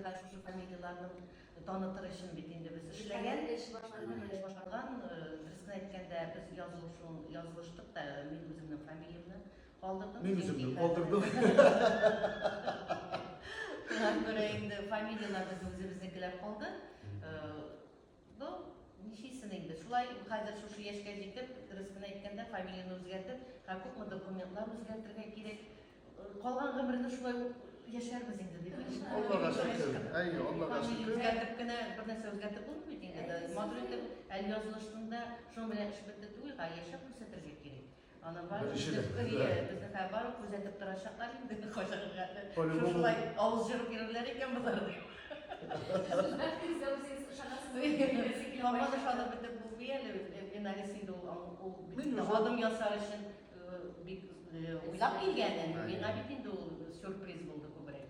хәзер шушы фамилияләрне танытыр өчен бит инде без эшләгән. Эш башлаган. Эш башлаган, дөресен әйткәндә, без язылышу язылыштык та, мин үземнең фамилиямне калдырдым. Мин үземне калдырдым. Шуңа күрә инде фамилияләр безнең үзебезнекеләр калды. Ну, нишлисең инде? Шулай хәзер шушы яшькә җитеп, дөресен әйткәндә, фамилияне үзгәртеп, һәм күпме документлар үзгәртергә кирәк. Калган гомерне шулай ук яшәрбез инде дип. Аллага шөкер. Әйе, Аллага Фамилия шөкер. үзгәртеп кенә бер нәрсә үзгәртеп булмый бит инде. Матур итеп әле язылыштың да, шуның белән эш бетте түгел, ә яшәп күрсәтергә кирәк. Аны бар Беренчедән, безне һәм бар күзәтеп торачаклар инде кайчанга. По-любому. Шушылай авыз җырып йөрерләр икән болар. Бәхетегездә үзегез ышанасыз. Һаман ышанып бетеп булмый әле. Винарис инде ул ул бит Мин инде үзем- адым ясар өчен бик уйлап килгән. Әйе. Миңа бит инде ул сюрприз булды күбрәк.